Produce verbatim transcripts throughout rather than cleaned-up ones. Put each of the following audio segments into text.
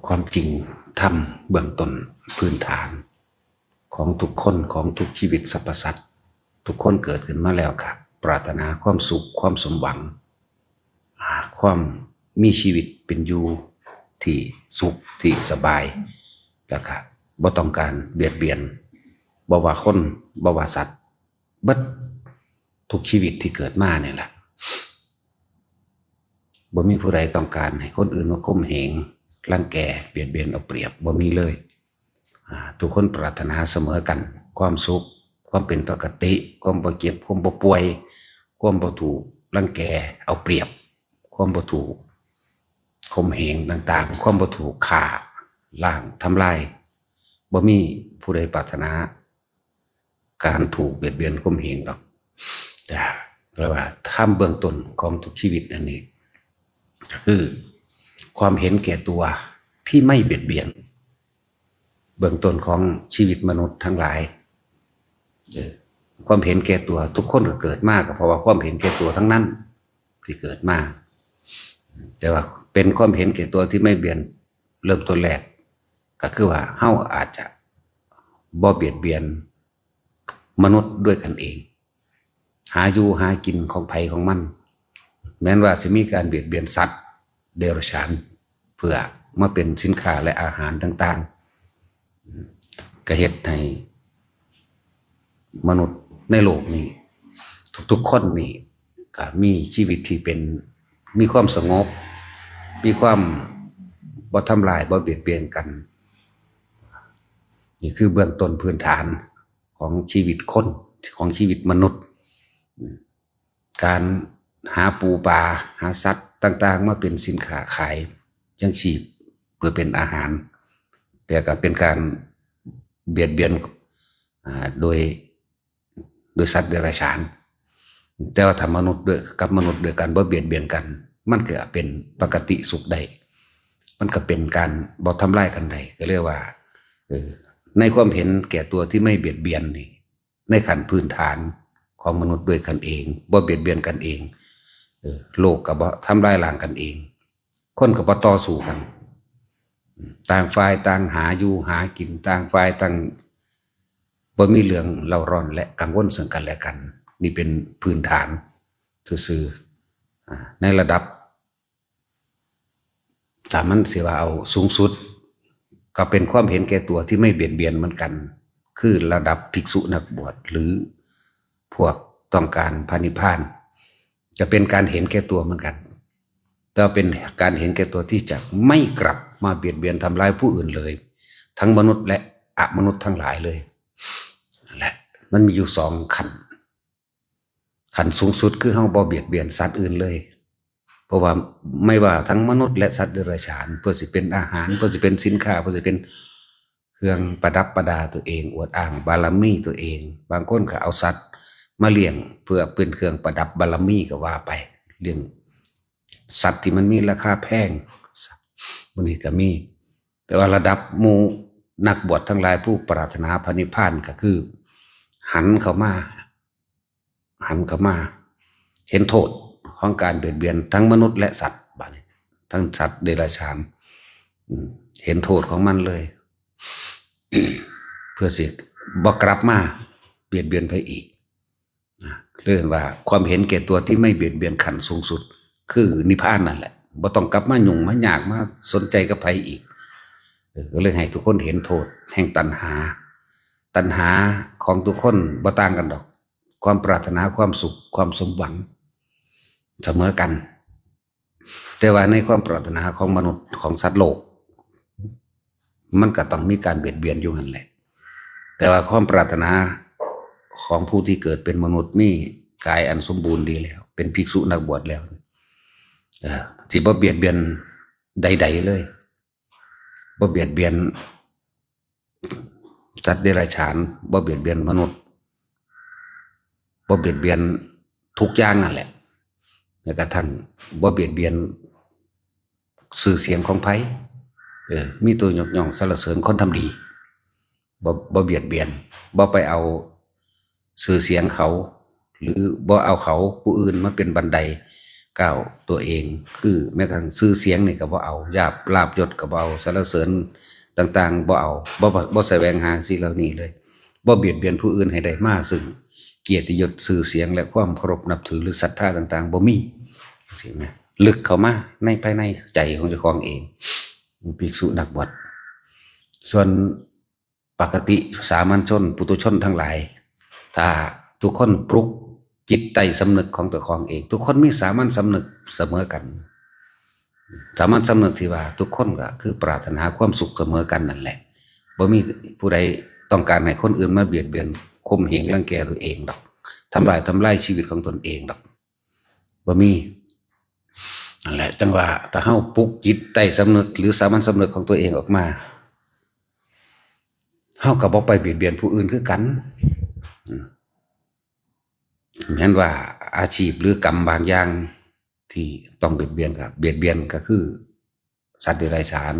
ความจริงธรรมเบื้องต้นพื้นฐานของทุกคนของทุกชีวิตสรรพสัตว์ ทุกคนเกิดขึ้นมาแล้วค่ะ ปรารถนาความสุขความสมหวัง หาความมีชีวิตเป็นอยู่ที่สุขที่สบาย แล้วก็บ่ต้องการเบียดเบียน บ่ว่าคนบ่ว่าสัตว์ เบิดทุกชีวิตที่เกิดมาเนี่ยแหละ บ่มีผู้ใดต้องการให้คนอื่นมาข่มเหงรังแกเบียดเบียนเอาเปรียบ บ่มีเลย อ่า ทุกคนปรารถนาเสมอกัน ความสุข ความเป็นปกติ ความบ่เจ็บ ความบ่ป่วย ความบ่ถูกรังแกเอาเปรียบ ความบ่ถูกข่มเหงต่างๆ ความบ่ถูกฆ่าล้างทำลาย บ่มีผู้ใดปรารถนา การถูกเบียดเบียนข่มเหงหรอก แต่เรียกว่าธรรมเบื้องต้นของทุกชีวิตอันนี้ ก็คือความเห็นแก่ตัวที่ไม่เบียดเบียน เบื้องต้นของชีวิตมนุษย์ทั้งหลาย เออ ความเห็นแก่ตัว ทุกคนก็เกิดมาก็เพราะว่าความเห็นแก่ตัวทั้งนั้นที่เกิดมา แต่ว่าเป็นความเห็นแก่ตัวที่ไม่เบียด เริ่มต้นแรก ก็คือว่าเฮาอาจจะบ่เบียดเบียนมนุษย์ด้วยกันเอง หาอยู่หากินของไผของมัน แม้นว่าสิมีการเบียดเบียนสัตว์เดรัจฉาน เพื่อมาเป็นสินค้าและอาหารต่างๆ ก็เฮ็ดให้มนุษย์ในโลกนี้ ทุกๆคนนี่ก็มีชีวิตที่เป็น มีความสงบ มีความบ่ทำลายบ่เบียดเบียนกัน นี่คือเบื้องต้นพื้นฐานของชีวิตคน ของชีวิตมนุษย์ การหาปูปลา หาสัตว์ต่างๆ มาเป็นสินค้าขายเลี้ยงชีพเพื่อเป็นอาหาร แต่ก็เป็นการเบียดเบียน อ่า โดย โดยสัตว์เดรัจฉาน แต่ว่าถ้ามนุษย์ด้วยกับมนุษย์ด้วยกันบ่เบียดเบียนกัน มันก็เป็นปกติสุขได้ มันก็เป็นการบ่ทำลายกันได้ ก็เรียกว่า เออ ในความเห็นแก่ตัวที่ไม่เบียดเบียนนี่ ในขั้นพื้นฐานของมนุษย์ด้วยกันเอง บ่เบียดเบียนกันเอง เออ โลกก็บ่ทำลายล้างกันเอง คนก็บ่ต่อสู้กัน ต่างฝ่ายต่างหาอยู่หากิน ต่างฝ่ายต่างบ่มีเรื่องเร่าร้อนและกังวลซึ่งกันและกัน นี่เป็นพื้นฐานซื่อๆ อ่า ในระดับ ถ้ามันสิว่าเอาสูงสุด ก็เป็นความเห็นแก่ตัวที่ไม่เบียดเบียนเหมือนกัน คือระดับภิกษุนักบวช หรือพวกต้องการพระนิพพาน จะเป็นการเห็นแก่ตัวเหมือนกัน แต่เป็นการเห็นแก่ตัวที่จะไม่กลับมาเบียดเบียนทำร้ายผู้อื่นเลย ทั้งมนุษย์และอมนุษย์ทั้งหลายเลย นั่นแหละ มันมีอยู่สองขั้น ขั้นสูงสุดคือเฮาบ่เบียดเบียนสัตว์อื่นเลย เพราะว่าไม่ว่าทั้งมนุษย์และสัตว์เดรัจฉาน เพื่อสิเป็นอาหาร เพื่อสิเป็นสินค้า เพื่อสิเป็นเครื่องประดับประดาตัวเอง อวดอ้างบารมีตัวเอง บางคนก็เอาสัตว์มาเลี้ยงเพื่อเป็นเครื่องประดับบารมีก็ว่าไป เลี้ยงสัตว์ที่มันมีราคาแพง มันนี่ก็มี แต่ว่าระดับหมู่นักบวชทั้งหลายผู้ปรารถนาพระนิพพานก็คือ หันเข้ามา หันเข้ามา เห็นโทษของการเบียดเบียนทั้งมนุษย์และสัตว์ บัดนี้ ทั้งสัตว์เดรัจฉาน อืม เห็นโทษของมันเลย เพื่อสิบ่กลับมาเบียดเบียนไผอีก นะ เรียกว่าความเห็นแก่ตัวที่ไม่เบียดเบียนขั้นสูงสุด คือนิพพานนั่นแหละ บ่ต้องกลับมายุ่งมายากมาสนใจกับไผอีก เออ ก็เลยให้ทุกคนเห็นโทษแห่งตัณหา ตัณหาของทุกคนบ่ต่างกันดอก ความปรารถนาความสุขความสมหวัง เสมอกัน แต่ว่าในความปรารถนาของมนุษย์ของสัตว์โลก มันก็ต้องมีการเบียดเบียนอยู่หั่นแหละ แต่ว่าความปรารถนาของผู้ที่เกิดเป็นมนุษย์มีกายอันสมบูรณ์ดีแล้ว เป็นภิกษุนักบวชแล้ว เอ่อ สิบ่เบียดเบียนใดๆเลย บ่เบียดเบียนสัตว์เดรัจฉาน บ่เบียดเบียนมนุษย์ บ่เบียดเบียนทุกอย่างนั่นแหละ แม้กระทั่งบ่เบียดเบียนชื่อเสียงของไผ เออ มีแต่ยกย่องสรรเสริญคนทำดี บ่ บ่เบียดเบียน บ่ไปเอาชื่อเสียงเขา หรือบ่เอาเขาผู้อื่นมาเป็นบันได ก้าวตัวเอง คือแม้กระทั่งชื่อเสียงนี่ก็บ่เอา ลาภ ลาภยศก็บ่เอา สรรเสริญต่างๆ บ่เอา บ่ บ่ บ่แสวงหาสิ่งเหล่านี้เลย บ่เบียดเบียนผู้อื่นให้ได้มาซึ่งเกียรติยศ ชื่อเสียง และความเคารพนับถือ หรือศรัทธาต่างๆ บ่มี จังซี้นะ ลึกเข้ามาในภายในใจของเจ้าของเอง ภิกษุนักบวช ส่วนปกติสามัญชน ปุถุชนทั้งหลาย ถ้าทุกคนปลุกจิตใต้สำนึกของเจ้าของเอง ทุกคนมีสามัญสำนึกเสมอกัน สามัญสำนึกที่ว่าทุกคนก็คือปรารถนาความสุขเสมอกันนั่นแหละ บ่มีผู้ใดต้องการให้คนอื่นมาเบียดเบียน ข่มเหงรังแกตัวเองดอก ทำลาย ทำลายชีวิตของตนเองดอก บ่มี นั่นแหละ จังว่าถ้าเฮาปลุกจิตใต้สำนึก หรือสามัญสำนึกของตัวเองออกมา เฮาก็บ่ไปเบียดเบียนผู้อื่นคือกัน อืม แม้นว่าอาชีพหรือกรรมบางอย่างที่ต้องเบียดเบียน ก็เบียดเบียนก็คือสัตว์เดรัจฉาน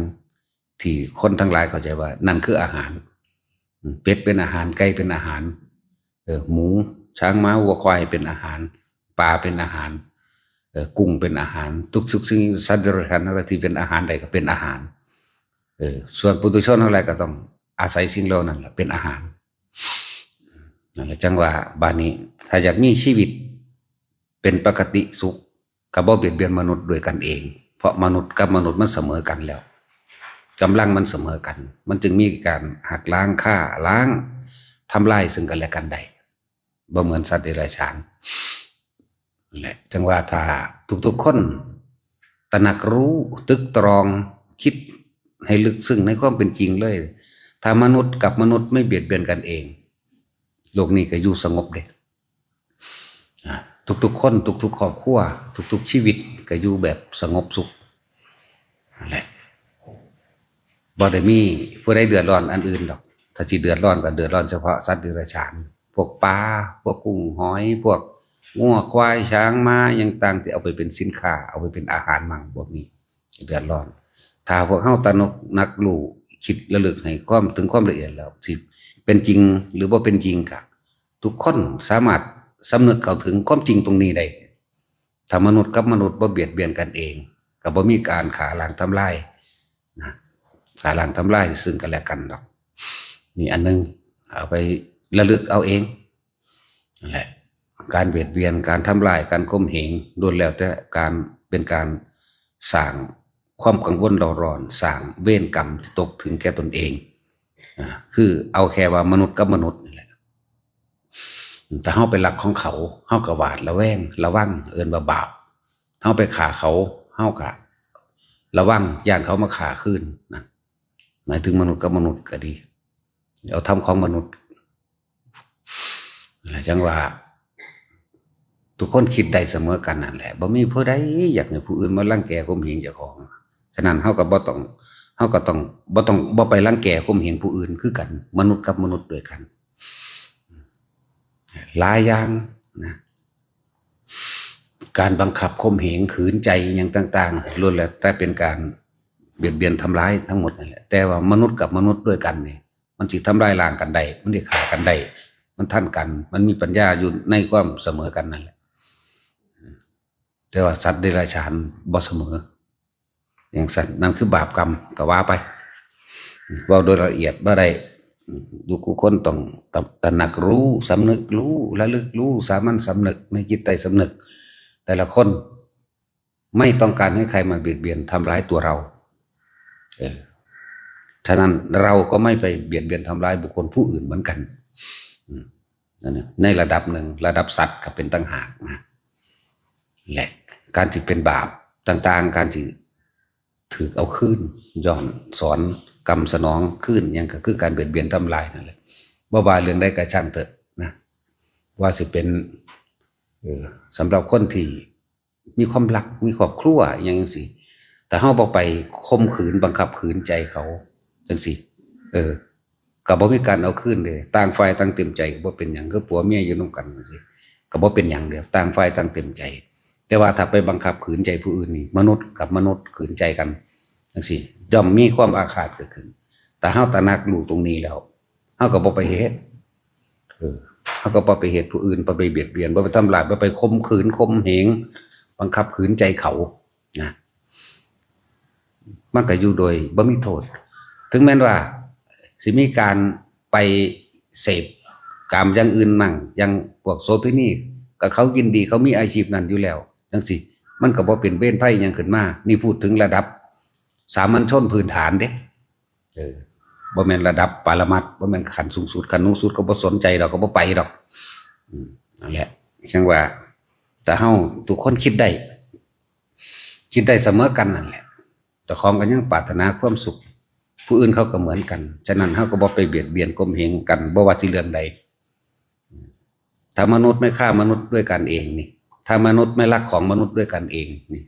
ที่คนทั้งหลายเข้าใจว่านั่นคืออาหาร อืม เป็ดเป็นอาหาร ไก่เป็นอาหาร เออ หมู ช้าง ม้า วัว ควายเป็นอาหาร ปลาเป็นอาหาร เออ กุ้งเป็นอาหาร ทุกสิ่ง สัตว์เดรัจฉานทั้งหลายที่เป็นอาหารใดก็เป็นอาหาร เออ ส่วนปุถุชนทั้งหลายก็ต้องอาศัยสิ่งเหล่านั้นแหละเป็นอาหาร นั่นแหละ จังว่าบาดนี้ ถ้าอยากมีชีวิตเป็นปกติสุข ก็บ่เบียดเบียนมนุษย์ด้วยกันเอง เพราะมนุษย์กับมนุษย์มันเสมอกันแล้ว กำลังมันเสมอกัน มันจึงมีการหักล้าง ฆ่าล้าง ทำลายซึ่งกันและกันได้ บ่เหมือนสัตว์เดรัจฉาน นั่นแหละ จังว่าถ้าทุกๆคนตระหนักรู้ ตึกตรอง คิดให้ลึกซึ้งในความเป็นจริงเลย ถ้ามนุษย์กับมนุษย์ไม่เบียดเบียนกันเอง โลกนี้ก็อยู่สงบเด้ อ่ะ ทุกๆคน ทุกๆครอบครัว ทุกๆชีวิตก็อยู่แบบสงบสุข นั่นแหละ บ่ได้มีผู้ใดเดือดร้อนอันอื่นดอก ถ้าสิเดือดร้อนก็เดือดร้อนเฉพาะสัตว์เดรัจฉาน พวกปลา พวกกุ้งหอย พวกงัวควายช้างม้าหยังต่างที่เอาไปเป็นสินค้า เอาไปเป็นอาหารมั่ง พวกนี้เดือดร้อน ถ้าพวกเฮาตระหนัก นักรู้ คิดระลึกให้ความ ถึงความละเอียดแล้ว สิเป็นจริงหรือบ่เป็นจริงก็ ทุกคนสามารถสำนึกเข้าถึงความจริงตรงนี้ได้ ถ้ามนุษย์กับมนุษย์บ่เบียดเบียนกันเอง ก็บ่มีการฆ่าล้างทำลายนะ ฆ่าล้างทำลายซึ่งกันและกันดอก นี่อันหนึ่ง เอาไประลึกเอาเอง นั่นแหละ การเบียดเบียน การทำลาย การข่มเหง ล้วนแล้วแต่การ เป็นการสร้างความกังวลเร่าร้อน สร้างเวรกรรมที่ตกถึงแก่ตนเอง อ่า คือเอาแค่ว่ามนุษย์กับมนุษย์นี่แหละ ถ้าเฮาไปลักของเขา เฮาก็หวาดระแวง ระวัง เอิ้นว่าบาป เฮาไปฆ่าเขา เฮาก็ระวัง ย้านเขามาฆ่าคืนนะ หมายถึงมนุษย์กับมนุษย์ก็ดี เอาทำของมนุษย์ นั่นแหละ จังว่า ทุกคนคิดได้เสมอกันนั่นแหละ บ่มีผู้ใดอยากให้ผู้อื่นมารังแกข่มเหงเจ้าของ ฉะนั้นเฮาก็บ่ต้อง เฮาก็ต้อง บ่ต้อง บ่ไปรังแกข่มเหงผู้อื่นคือกัน มนุษย์กับมนุษย์ด้วยกัน หลายอย่างนะ การบังคับข่มเหง ขืนใจ อิหยังต่างๆ ล้วนแล้วแต่เป็นการเบียดเบียนทำร้ายทั้งหมดนั่นแหละ แต่ว่ามนุษย์กับมนุษย์ด้วยกันนี่ มันสิทำลายล้างกันได้ มันสิฆ่ากันได้ มันทันกัน มันมีปัญญาอยู่ในความเสมอกันนั่นแหละ แต่ว่าสัตว์เดรัจฉานบ่เสมอ จั่งซั้น นั่นคือบาปกรรม ก็ว่าไป เว้าโดยละเอียดบ่ได้ ทุกคนต้องตระ ตระหนักรู้ สำนึกรู้ ระลึกรู้ สามัญสำนึกในจิตใต้สำนึก แต่ละคน ไม่ต้องการให้ใครมาเบียดเบียนทำร้ายตัวเรา เออ ฉะนั้นเราก็ไม่ไปเบียดเบียนทำร้ายบุคคลผู้อื่นเหมือนกัน อืม นั่นน่ะ ในระดับหนึ่ง ระดับสัตว์ก็เป็นต่างหากนะ และการที่เป็นบาปต่างๆ การที่ถือเอาคืน ย้อนสอนกรรมสนองคืน หยังก็คือการเบียดเบียนทำลายนั่นแหละ บ่ว่าเรื่องใดก็ช่างเถอะนะ ว่าสิเป็น เออ สำหรับคนที่มีความรัก มีครอบครัว อิหยังจั่งซี้ แต่เฮาบ่ไปข่มขืน บังคับขืนใจเขา จั่งซี้ เออ ก็บ่มีการเอาคืนเด้ ต่างฝ่ายต่างเต็มใจก็บ่เป็นหยัง คือผัวเมียอยู่นำกันจั่งซี้ ก็บ่เป็นหยังเด้ ต่างฝ่ายต่างเต็มใจ แต่ว่าถ้าไปบังคับขืนใจผู้อื่นนี่ มนุษย์กับมนุษย์ขืนใจกันจั่งซี้ ย่อมมีความอาฆาตเกิดขึ้น แต่เฮาตระหนักรู้ตรงนี้แล้ว เฮาก็บ่ไปเฮ็ด เออ เฮาก็บ่ไปเฮ็ดผู้อื่น บ่ไปเบียดเบียน บ่ไปทำร้าย บ่ไปข่มขืน ข่มเหง บังคับขืนใจเขานะ มันก็อยู่โดยบ่มีโทษ ถึงแม้นว่าสิมีการไปเสพกามอย่างอื่นมั่ง อย่างพวกโสเภณี ก็เขายินดี เขามีอาชีพนั้นอยู่แล้วจังซี่ มันก็บ่เป็นเวรภัยหยังขึ้นมา นี่พูดถึงระดับสามัญชนพื้นฐานเด้ เออ บ่แม่นระดับปรมัตถ์ บ่แม่นขั้นสูงสุด ขั้นสูงสุดก็บ่สนใจดอก ก็บ่ไปดอก อืม นั่นแหละ จั่งว่า แต่เฮาทุกคนคิดได้ คิดได้เสมอกันนั่นแหละ เจ้าของก็ยังปรารถนาความสุข ผู้อื่นเขาก็เหมือนกัน ฉะนั้นเฮาก็บ่ไปเบียดเบียนข่มเหงกัน บ่ว่าสิเรื่องใด ถ้ามนุษย์ไม่ฆ่ามนุษย์ด้วยกันเองนี่ ถ้ามนุษย์ไม่ลักของมนุษย์ด้วยกันเองนี่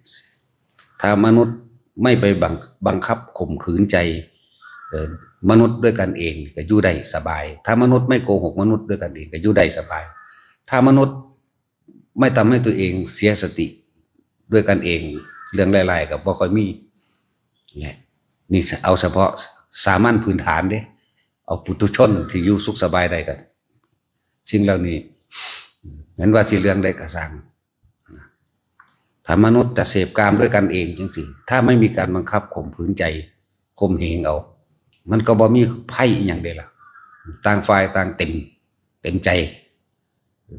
ถ้ามนุษย์ไม่ไปบัง-, บังคับข่มขืนใจ เอ่อ มนุษย์ด้วยกันเองก็อยู่ได้สบาย ถ้ามนุษย์ไม่โกหกมนุษย์ด้วยกันเองก็อยู่ได้สบาย ถ้ามนุษย์ไม่ทำให้ตัวเองเสียสติด้วยกันเอง เรื่องร้ายๆก็บ่ค่อยมี และนี่เอาเฉพาะสามัญพื้นฐานเด้ เอาปุถุชนที่อยู่สุขสบายได้ก็ สิ่งเหล่านี้ เห็นว่าสิเรื่องใดก็ซ่าง ถ้ามนุษย์จะเสพกามด้วยกันเองจังซี่ ถ้าไม่มีการบังคับข่มขืนใจ ข่มเหงเอา มันก็บ่มีภัยอีหยังเด้ล่ะ ต่างฝ่ายต่างเต็ม เต็มใจ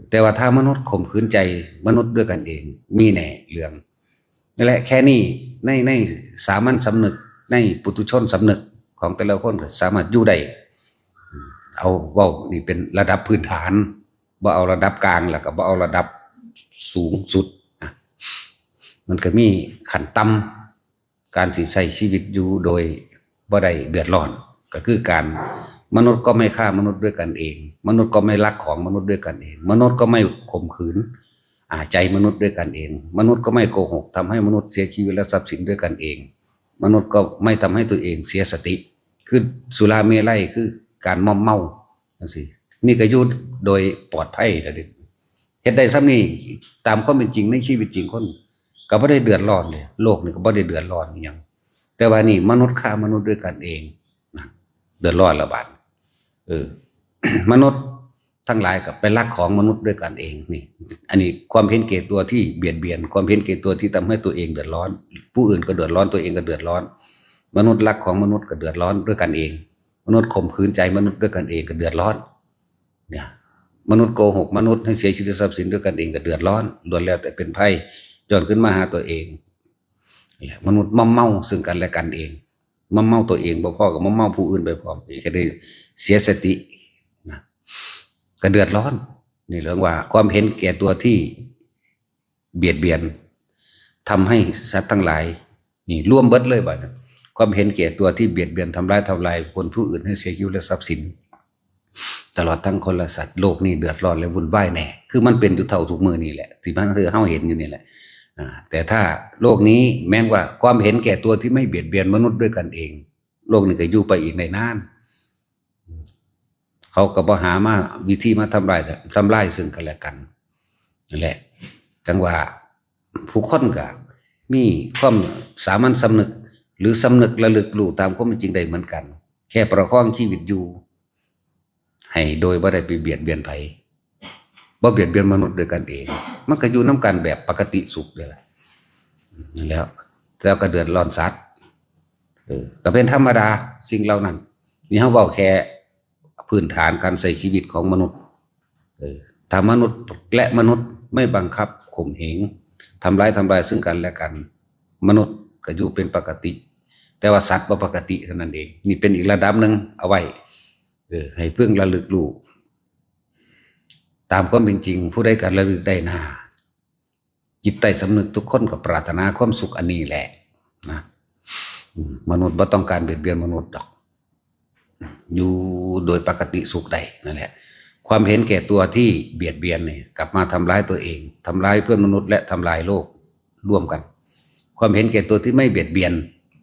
แต่ว่าถ้ามนุษย์ข่มขืนใจมนุษย์ด้วยกันเอง มีแน่เรื่อง นั่นแหละ แค่นี้ ใน ในสามัญสำนึก ในปุถุชนสำนึกของแต่ละคนก็สามารถอยู่ได้ เอาเว้านี่เป็นระดับพื้นฐาน บ่เอาระดับกลาง แล้วก็บ่เอาระดับสูงสุดนะ มันก็มีขั้นต่ำ การสิใช้ชีวิตอยู่โดยบ่ได้เดือดร้อน ก็คือการ มนุษย์ก็ไม่ฆ่ามนุษย์ด้วยกันเอง มนุษย์ก็ไม่ลักของมนุษย์ด้วยกันเอง มนุษย์ก็ไม่ข่มขืน อ่า ใจมนุษย์ด้วยกันเอง มนุษย์ก็ไม่โกหกทำให้มนุษย์เสียชีวิตและทรัพย์สินด้วยกันเอง มนุษย์ก็ไม่ทำให้ตัวเองเสียสติ คือสุราเมรัยคือการมอมเมาจังซี่ นี่ก็อยู่โดยปลอดภัยแล้วเด้ เฮ็ดได้ส่ำนี้ ตามความเป็นจริงในชีวิตจริงคนก็บ่ได้เดือดร้อนเลย โลกนี่ก็บ่ได้เดือดร้อนอีหยัง แต่ว่านี่มนุษย์ฆ่ามนุษย์ด้วยกันเองนะ เดือดร้อนละบาด เออ มนุษย์ทั้งหลายก็ไปลักของมนุษย์ด้วยกันเองนี่ อันนี้ความเห็นแก่ตัวที่เบียดเบียน ความเห็นแก่ตัวที่ทำให้ตัวเองเดือดร้อน ผู้อื่นก็เดือดร้อน ตัวเองก็เดือดร้อน มนุษย์ลักของมนุษย์ก็เดือดร้อนด้วยกันเอง มนุษย์ข่มขืนใจมนุษย์ด้วยกันเองก็เดือดร้อน เนี่ย มนุษย์โกหกมนุษย์ให้เสียชีวิตทรัพย์สินด้วยกันเองก็เดือดร้อน ล้วนแล้วแต่เป็นภัยย้อนขึ้นมาหาตัวเอง นี่แหละ มนุษย์มอมเมาซึ่งกันและกันเอง มอมเมาตัวเองบ่พอก็มอมเมาผู้อื่นไปพร้อม ก็ได้เสียสตินะ ก็เดือดร้อน นี่เรื่องว่าความเห็นแก่ตัวที่เบียดเบียนทำให้สัตว์ทั้งหลาย นี่รวมเบิดเลยบัดนี้ ความเห็นแก่ตัวที่เบียดเบียนทำร้ายทำลายคนผู้อื่นให้เสียชีวิตและทรัพย์สิน ตลอดทั้งคนและสัตว์ โลกนี้เดือดร้อนและวุ่นวายแน่ คือมันเป็นอยู่เท่าทุกมื้อนี่แหละ ที่มันคือเฮาเห็นอยู่นี่แหละ อ่า แต่ถ้าโลกนี้แม้ว่าความเห็นแก่ตัวที่ไม่เบียดเบียนมนุษย์ด้วยกันเอง โลกนี้ก็อยู่ไปอีกได้นาน เขาก็บ่หามาวิธีมาทำลาย ทำลายซึ่งกันและกัน นั่นแหละ จั่งว่าผู้คนก็มีความสามัญสำนึก หรือสำนึกระลึกรู้ตามความเป็นจริงได้เหมือนกัน แค่ประคองชีวิตอยู่ ให้โดยบ่ได้ไปเบียดเบียนไผ บ่เบียดเบียนมนุษย์ด้วยกันเอง มันก็อยู่นำกันแบบปกติสุขเด้อล่ะ นั่นแหล้ว แล้วก็เดือดร้อนสัตว์ เออ ก็เป็นธรรมดา สิ่งเหล่านั้น นี่เฮาเว้าแค่พื้นฐานการใช้ชีวิตของมนุษย์ เออ ถ้ามนุษย์และมนุษย์ไม่บังคับข่มเหง ทำร้ายทำลายซึ่งกันและกัน มนุษย์ก็อยู่เป็นปกติ แต่ว่าสัตว์บ่ปกติเท่านั้นเอง นี่เป็นอีกระดับหนึ่ง เอาไว้ เออ ให้เพิ่งระลึกรู้ ตามความเป็นจริง ผู้ใดก็ระลึกได้หน้า จิตใต้สำนึกทุกคนก็ปรารถนาความสุขอันนี้แหละนะ อืม มนุษย์บ่ต้องการเบียดเบียนมนุษย์ดอก อยู่โดยปกติสุขได้นั่นแหละ ความเห็นแก่ตัวที่เบียดเบียนนี่กลับมาทำร้ายตัวเอง ทำร้ายเพื่อนมนุษย์และทำลายโลกร่วมกัน ความเห็นแก่ตัวที่ไม่เบียดเบียน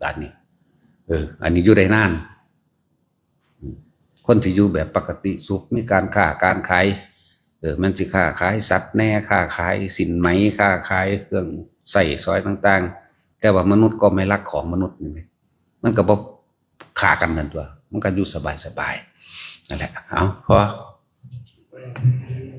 อันนี้ เออ อันนี้อยู่ได้นาน อืม คนที่อยู่แบบปกติสุข มีการค้าการขาย เออ มันสิค้าขายสัตว์แน่ ค้าขายสินไหม ค้าขายเครื่องใช้สอยต่างๆ แต่ว่ามนุษย์ก็ไม่ลักของมนุษย์นี่ มันก็บ่ฆ่ากันนั่นตัว มันก็อยู่สบายๆ นั่นแหละ เอา พอ